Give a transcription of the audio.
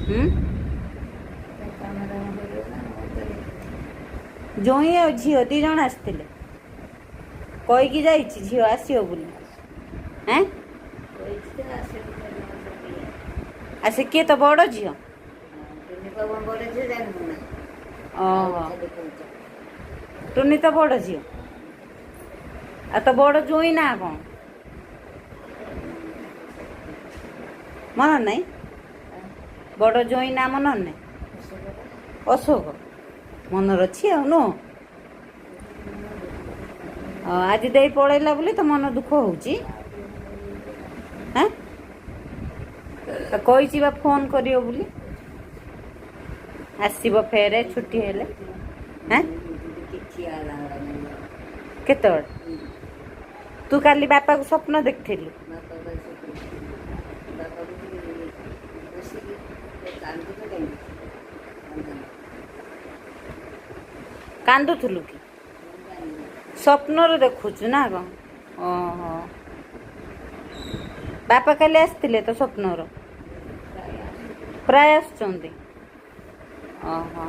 ହୁଁ। କାମ ଦାମ କରିବ ନା ମୁଁ କରିବି? ଜୋଇଁ ଆଉ ଝିଅ ଦି ଜଣ ଆସିଥିଲେ। କହିକି ଯାଇଛି ଝିଅ ଆସିବ ବୋଲି। ଏଁ? କହିଛି ତ, ଆସିବ। ଆଉ ସେ କିଏ ତ ବଡ଼ ଝିଅ? ଟୁନି ବାବୁ ବଡ଼ ଝିଅ, ଜାଣିନୁ ନା? ଓହୋ। ଖାଲି କହୁଛ। ଟୁନି ତ ବଡ଼ ଝିଅ। ଆଉ ତ ବଡ଼ ଜୋଇଁ ନା କ'ଣ ମନେ ନାହିଁ? ବଡ଼ ଜୋଇଁ ନା ମନେ ନାହିଁ? ଅଶୋକ ମନରେ ଅଛି ଆଉ ନୁହଁ? ଆଜି ଦେଇ ପଳେଇଲା ବୋଲି ତ ମନ ଦୁଃଖ ହଉଛି। ହେଁ, କହିଛି ବା ଫୋନ୍ କରିବ ବୋଲି, ଆସିବ ଫେରେ ଛୁଟି ହେଲେ। ହେଁ? କେତେବେଳେ ତୁ କାଲି ବାପାକୁ ସ୍ୱପ୍ନ ଦେଖିଥିଲୁ? ବାପା ବସିକି କାନ୍ଦୁଛ କାହିଁକି? କାନ୍ଦୁଥିଲୁ କି? ସ୍ୱପ୍ନରେ ଦେଖୁଛୁ ନା କ'ଣ? ଓହୋ, ବାପା କାଲି ଆସିଥିଲେ ତ ସ୍ୱପ୍ନର? ପ୍ରାୟ ଆସୁଛନ୍ତି। ଓହୋ।